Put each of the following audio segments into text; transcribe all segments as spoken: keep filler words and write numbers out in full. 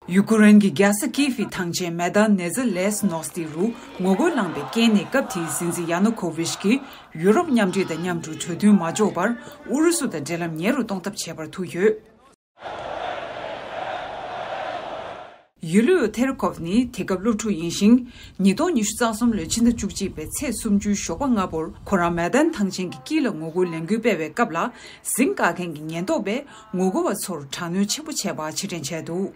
ཡུ་ཀུ་རེན་གྱི་རྒྱལ་ས་ཀིའེ་ཧྥི་ཐང་ཆེན་མེ་ཏཱན་ནེ་ཛི་ལེས་ནོག་སི་ཏི་རུ་ངོ་རྒོལ་བསླངས་པའི་རྐྱེན་ནི། སྐབས་དེའི་སྲིད་འཛིན་ཡ་ནུ་ཁོ་ཝིཆ་གིས་ཡུ་རོབ་མཉམ་འབྲེལ་དང་མཉམ་དུ་གྲོས་མཐུན་མ་འཇོག་པར་ཨུ་རུ་སུ་དང་འབྲེལ་ལམ་ཉེ་རུ་གཏོང་ཐབས་བྱས་པར་ཐུག་ཡོད། ཡུ་ལི་ཡོ་ཐེ་རི་ཁོབ་ནི་དེ་སྐབས་སློབ་ཕྲུག་ཡིན་ཞིང་། ཉིས་སྟོང་ཉི་ཤུ་རྩ་གསུམ་ལོའི་ཕྱི་ཟླ་བཅུ་གཅིག་པའི་ཚེས་སུམ་ཅུའི་ཞོགས་པ་སྔ་པོར་ཁོ་རང་མེ་ཏཱན་ཐང་ཆེན་གྱི་དཀྱིལ་ལ་ངོ་རྒོལ་ལས་འགུལ་སྤེལ་བའི་སྐབས་ལ། ཟིང་བཀག་མཁན་གྱི་ཉེན་རྟོག་པས་ངོ་རྒོལ་བ་ཚོར་དྲག་གནོན་ཆེན་པོ་བྱས་པ་ཕྱིར་དྲན་བྱས་འདུག།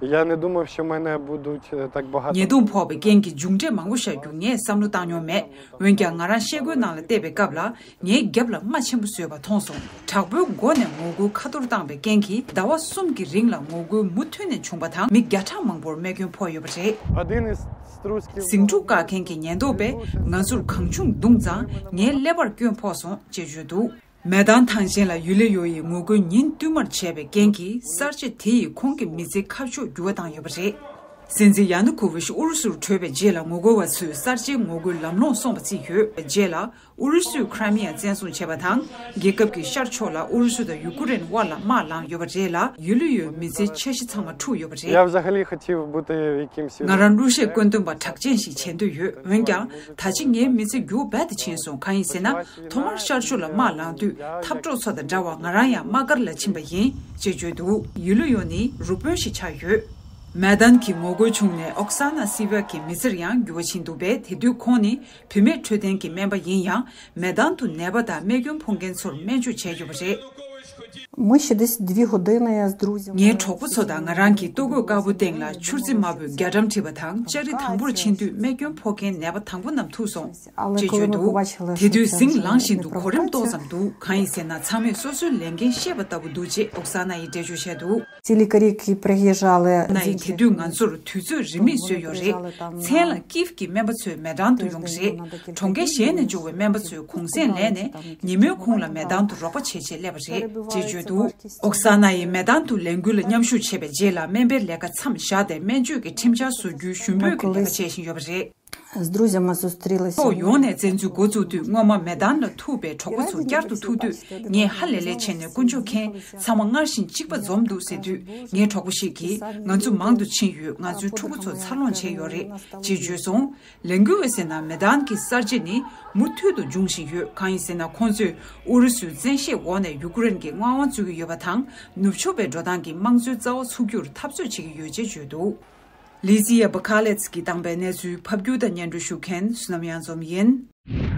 Я не думав, що мене будуть так багато. ཉེས་རྡུང་ཕོག་པའི་རྐྱེན་གྱིས་མཇུག་འབྲས་མང་པོ་བཞག་རྒྱུ་ངས་བསམ་བློ་བཏང་མྱོང་མེད། འོན་ཀྱང་ང་རང་ཤེལ་སྒོའི་ནང་ལ་བལྟས་པའི་སྐབས་ལ། ངའི་རྒྱབ་ལ་རྨ་ཆེན་པོ་བཟོས་པ་མཐོང་སོང་། དྲག་པོའི་སྒོ་ནས་ངོ་རྒོལ་ཁ་གཏོར་བཏང་པའི་རྐྱེན་གྱིས་ཟླ་བ་གསུམ་གྱི་རིང་ལ་ངོ་རྒོལ་མུ་མཐུད་ནས་བྱུང་བ་དང་། མི་བརྒྱ་ཕྲག་མང་པོར་རྨས་སྐྱོན་ཕོག་ཡོད་པ་རེད། Один из струзьких ཟིང་འཁྲུག་བཀག་མཁན་གྱི་ཉེན་རྟོག་པས་ང་ཚོར་གང་བྱུང་བརྡུངས་ཙང་ངའི་ཀླད་པར་སྐྱོན་ཕོག་སོང་ཅེས་བརྗོད་འདུག། མེ་ཏཱན་ཐང་ཆེན་ལ་ཡུ་ལེ་ཡོ་ཡིས་ངོ་རྒོལ་ཉིན་བསྟུད་མར་བྱས་པའི་རྐྱེན་གྱིས། གསར་བརྗེ་དེ་ཡིས་ཁོང་གི་མི་ཚེ་ཁ་ཕྱོགས་འགྱུར་བ་བཏང་ཡོད་པ་རེད། སྲིད་འཛིན་ཡ་ནུ་ཁོ་ཝིཆ་ཨུ་རུ་སུར་བྲོས་པའི་རྗེས་ལ། ངོ་རྒོལ་བ་ཚོས་གསར་བརྗེའི་ངོ་རྒོལ་ལམ་ལྷོང་སོང་བ་བརྩིས་ཡོད། རྗེས་ལ་ཨུ་རུ་སུས་ཁྲ་མི་ཡ་བཙན་བཟུང་བྱས་པ་དང་། རྒྱལ་ཁབ་ཀྱི་ཤར་ཕྱོགས་ལ་ཨུ་རུ་སུ་དང་ཡུ་ཀུ་རེན་དབར་ལ་དམག་ལངས་ཡོད་པ་རེད་ལ། ཡུ་ལེ་ཡོའི་མི་ཚེའི་འཆར་གཞི་ཚང་མ་འཁྲུགས་ཡོད་པ་རེད། Я взагалі хотів бути якимсь ང་རང་གླུ་གཞས་བཀོད་འདོམས་པ་གྲགས་ཅན་ཞིག་བྱེད་འདོད་ཡོད། འོན་ཀྱང་། ད་ཆ་ངའི་མི་ཚེ་འགྱུར་བ་རྦད་དེ་ཕྱིན་སོང་། གང་ཡིན་ཟེར་ན། ཐོག་མར་ཤར་ཕྱོགས་ལ་དམག་ལངས་དུས། འཐབ་གྲོགས་ཚོ་དང་འདྲ་བར་ང་རང་ཡང་དམག་སྒར་ལ་ཕྱིན་པ་ཡིན། ཅེས་བརྗོད་འདུག། ཡུ་ལེ་ཡོ་ནི་རུ་དཔོན་ཞིག་ཆགས་ཡོད། མེ་ཏཱན་གྱི་ངོ་རྒོལ་བྱུང་ནས་ཨོག་ས་ན་སི་ཝེག་གི་མི་ཚེར་ཡང་འགྱུར་བ་ཕྱིན་འདུག་པས། དེ་དུས་ཁོང་ནི་བུད་མེད་འཕྲོད་བསྟེན་གྱི་སྨན་པ་ཡིན་ཡང་། མེ་ཏཱན་དུ་ནད་པ་དང་རྨས་སྐྱོན་ཕོག་མཁན་ཚོར་སྨན་བཅོས་བྱས་ཡོད་པ་རེད། Ми ще десь дві години з друзями. ངའི་གྲོགས་པོ་ཚོ་དང་ང་རང་གིས་ལྟོ་གོས་དཀར་པོ་སྟེང་ལ་ཆུར་རྩི་དམར་པོའི་རྒྱ་གྲམ་བྲིས་པ་དང་། ལྕགས་རི་དང་པོར་ཕྱིན་དུས་རྨས་སྐྱོན་ཕོག་མཁན་ནད་པ་དང་པོ་རྣམས་ཐུག་སོང་། ཅེས་བརྗོད་འདུག། དེ་དུས་ཟིང་ལངས་བཞིན་དུ་གོ་རིམ་ཏོག་ཙམ་འདུག། གང་ཡིན་ཟེར་ན། ཚང་མས་སོ་སོའི་ལས་འགན་ཤེས་པ་ལྟ་བུ་འདུག་ཅེས་ཨོག་ས་ན་ཡིས་འགྲེལ་བརྗོད་བྱས་འདུག། Ті лікарі, які приїжджали, ན་ཡིས་དེ་དུས་ང་ཚོར་དུས་ཚོད་རིན་མེད་བཟོས་ཡོད་རེད། མཚན་ལ་ཀིབ་ཀྱི་སྨན་པ་ཚོས་མེ་ཏཱན་དུ་ཡོང་གི་རེད། གྲོང་ཁྱེར་གཞན་ནས་འབྱོར་བའི་སྨན་པ་ཚོས་གུང་སེང་ལེན་ནས་ཉིན་མོའི་གུང་ལ་མེ་ཏཱན་དུ་རོགས་པ་བྱེད་ཆེད་སླེབས་པ་རེད། ཅེས་བརྗོད་འདུག། ཨོག་ས་ན་ཡིས་མེ་ཏཱན་དུ་ལས་འགུལ་ལ་མཉམ་ཞུགས་བྱས་པའི་རྗེས་ལ། སྨན་པའི་ལས་ཀ་མཚམས་བཞག་སྟེ། སྨན་བཅོས་ཀྱི་ཁྲིམས་འཆར་བཟོ་རྒྱུའི་ཞུ་འབོད་ཀྱི་ལས་ཀ་བྱེད་བཞིན་ཡོད་པ་རེད། З друзями зустрілися. ཕྱོགས་ཡོངས་ནས་བཙན་འཛུལ་འགོ་བཙུགས་དུས། སྔོན་མ་མེ་ཏཱན་ལ་ཐུག་པའི་གྲོགས་པོ་ཚོ་བསྐྱར་དུ་ཐུག་དུས། ངས་ཧ་ལས་ལས་བྱས་ནས་དཀོན་མཆོག་མཁྱེན། ཚང་མ་སྔར་བཞིན་གཅིག་པ་འཛོམས་འདུག་ཟེར་དུས། ངའི་གྲོགས་པོ་ཞིག་གིས། ང་ཚོ་མང་དུ་ཕྱིན་ཡོད། ང་ཚོའི་ཕྲུ་གུ་ཚོ་འཚར་ལོངས་བྱས་ཡོད་རེད། ཅེས་བརྗོད་སོང་། ལས་འགུལ་བས་ཟེར་ན། མེ་ཏཱན་གྱི་གསར་བརྗེ་ནི་མུ་མཐུད་དུ་འབྱུང་བཞིན་ཡོད། གང་ཡིན་ཟེར་ན། ཁོང་ཚོས་ཨུ་རུ་སུའི་བཙན་ཤེད་འོག་ནས་ཡུ་ཀུ་རེན་གྱི་མངའ་དབང་བཙུགས་ཀྱི་ཡོད་པ་དང་། ནུབ་ཕྱོགས་པའི་འགྲོ་སྟངས་ཀྱིས་དམངས་གཙོའི་རྩ་བ་ཚུགས་རྒྱུར་འཐབ་རྩོད་བྱེད་ཀྱི་ཡོད་ཅེས་བརྗོད་འདུག། ལི་ཛི་ཡ་བྷ་ཁ་ལེ་ཚི་གིས་བཏང་པའི་གནས་ཚུལ་ཕབ་སྒྱུར་དང་སྙན་སྒྲོན་ཞུ་མཁན་བསོད་ནམས་གཡང་འཛོམས་ཡིན།